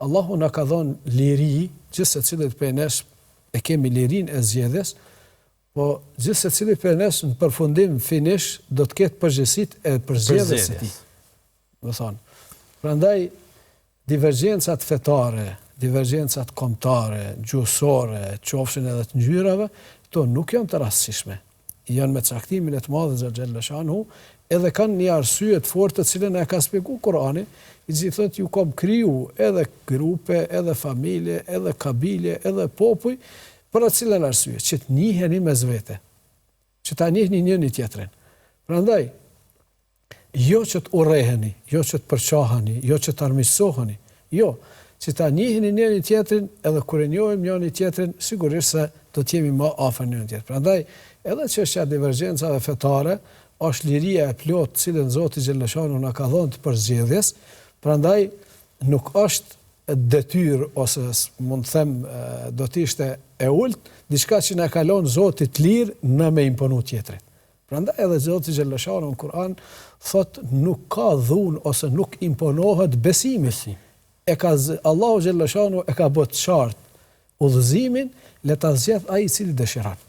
Allahu na ka dhënë liri, gjithsecilit prej nesh e kemi lirinë e zgjedhjes, po gjithsecili prej nesh në përfundim finish do të ketë përgjegjësitë e përzgjedhjes së tij. Domethonë. Prandaj divergjencat fetare, divergjencat kombëtare, gjuhësore, qofshin edhe të ngjyrave, këto nuk janë të rastësishme. Janë me caktimin e të Madhit Zot xhelle shanuhu, edhe kanë një arsye të fortë të cilën e ka spjegu Kurani, i cili thotë ju kom kriju edhe grupe, edhe familje, edhe kabile, edhe popuj, për atë cilën arsye, që të njiheni mes vete, që ta njihni njëni tjetrin. Prandaj, Jo që të urreheni, jo që të përçaheni, jo që të armiqësoheni, jo, që ta njihni njëri tjetrin, edhe kur e njohim njëri tjetrin, sigurisht se do të jemi më afër njëri tjetrit. Prandaj, edhe çështja e divergjencave fetare është liria e plotë të cilën Zoti xhelleshanuhu na ka dhënë të përzgjedhjes, prandaj nuk është detyrë ose mund të them do të ishte e ulët, diçka që na ka lënë Zoti të lirë na me imponu tjetrit. Prandaj edhe Zoti xhelleshanuhu në Kur'an thotë nuk ka dhunë ose nuk imponohet besimi. E ka Allahu xhelleshanuhu e ka bë të qartë udhëzimin, le ta zgjedh ai i cili dëshiron.